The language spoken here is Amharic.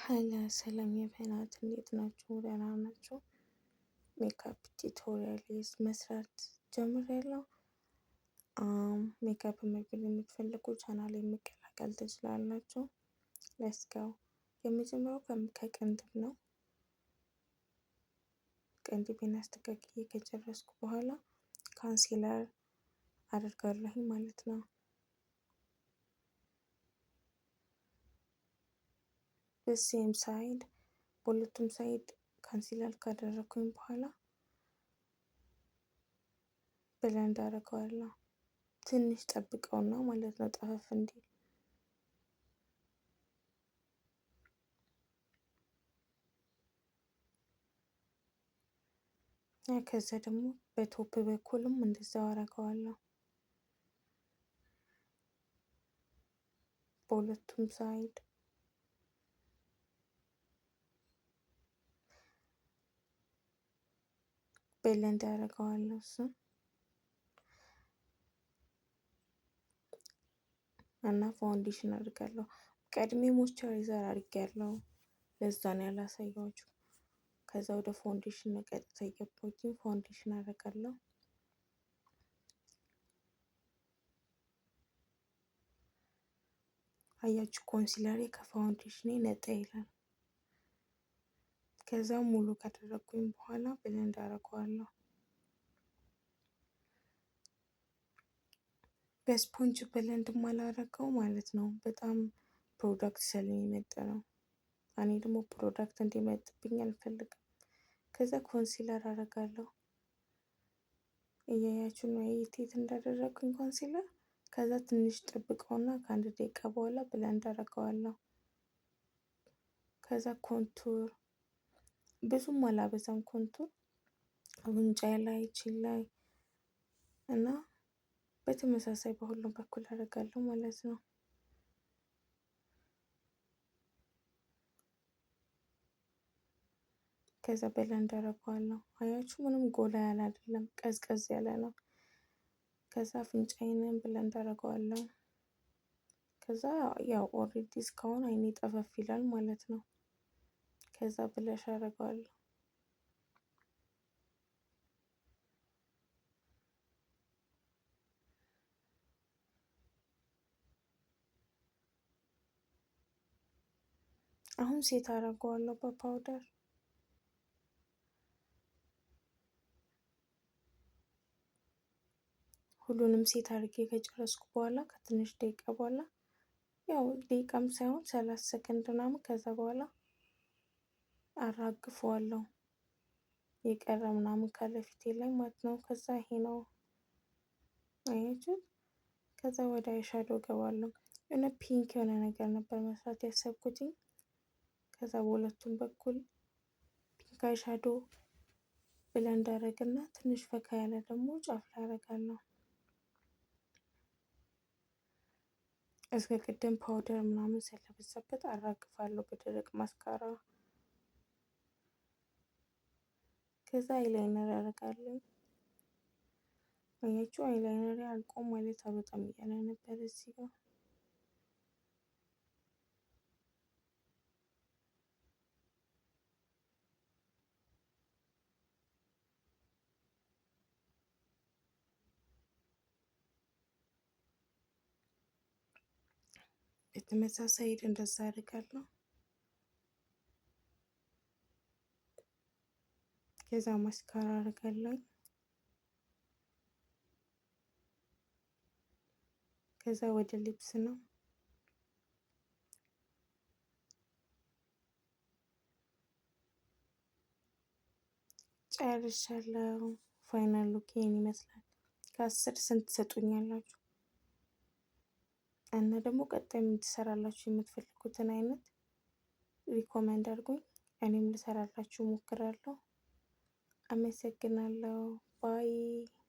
ሀላ ሰላም የበናት እንዴት ናችሁ? ደህና ናችሁ? Makeup tutorial መስራት ጀምሬያለሁ። ሜካፕ መልመድ የምትፈልጉ ቻናል መቀላቀል ትችላላችሁ። Let's go። የመጀመሪያው ከቅንድብ ነው። ቅንድቤን አስተካክዬ ከጨረስኩ በኋላ concealer አደርጋለሁ ማለት ነው። በ same side፣ በሁለቱም side concealer ካደረግኩኝ በኋላ blend አደርገዋለሁ። ትንሽ ጠብቀውና ማለት ነው ጠፈፍ እንዲል። ከዛ ደግሞ በ top በኩልም እንደዛው አደርገዋለሁ። በሁለቱም side blend አደርገዋለሁ እሱን እና foundation አድርጋለሁ። ቀድሜ moisturizer አድርጌያለሁ። ለዛ ነው ያላሳየኋችሁ። ከዛ ወደ foundation ነው ቀጥታ የገባሁት። Foundation አደርጋለሁ። አያችሁ፣ concealer ኤ ከ foundation ኤ ነጣ ይላል። ከዛ ሙሉ ካደረግኩኝ በኋላ blend አደርገዋለሁ። በ sponge blend ማላረገው ማለት ነው በጣም product ስለሚመጥ ነው። እኔ ደግሞ product እንዲመጥብኝ አልፈልግም። ከዛ concealer አደርጋለሁ። እያያችሁ ነው የት የት እንዳደረግኩኝ concealer። ከዛ ትንሽ ጠብቀውና ከአንድ ደቂቃ በኋላ blend አደርገዋለሁ። ከዛ contour ብዙም አላበዛም። Contour አፍንጫዬ ላይ፣ chin ላይ እና በተመሳሳይ በሁሉም በኩል አደርጋለሁ ማለት ነው። ከዛ blend አደርገዋለሁ። አያችሁ፣ ምንም ጎላ ያለ አይደለም፣ ቀዝቀዝ ያለ ነው። ከዛ አፍንጫዬንም blend አደርገዋለሁ። ከዛ ያው already እስካሁን አይኔ ጠፈፍ ይላል ማለት ነው። ከዛ blush አደርገዋለሁ። አሁን set አደርገዋለሁ በ powder። ሁሉንም set አድርጌ ከጨረስኩ በኋላ ከትንሽ ደቂቃ በኋላ፣ ያው ደቂቃም ሳይሆን 30 ሰከንድ ምናምን፣ ከዛ በኋላ አራግፈዋለሁ የቀረ ምናምን ካለ ፊቴ ላይ ማለት ነው። ከዛ ይሄ ነው፣ አያችሁት። ከዛ ወደ eyeshadow ገባለሁ። የሆነ pink የሆነ ነገር ነበር መስራት ያሰብኩትኝ። ከዛ በሁለቱም በኩል pink eyeshadow blend አደረግና ትንሽ ፈካ ያለ ደግሞ ጫፍ ላይ አደርጋለሁ። እስከ ቅድም powder ምናምን ስለበዛበት አራግፋለሁ በደረቅ ማስካራ። ከዛ eyeliner አደርጋለሁ። አያችሁ፣ eyeliner አልቆ ማለት አልወጣም እያለ ነበር እዚህ ጋር። በተመሳሳይ እንደዛ አደርጋለሁ። ከዛ ማስካራ አደርጋለሁ። ከዛ ወደ lips ነው። ጨርሻለሁ። Final look ይሄን ይመስላል። ከ10 ስንት ትሰጡኛላችሁ? እና ደግሞ ቀጣይ እንድሰራላችሁ የምትፈልጉትን አይነት recommend አድርጉኝ። እኔም ልሰራላችሁ እሞክራለሁ። አመሰግናለሁ። Bye.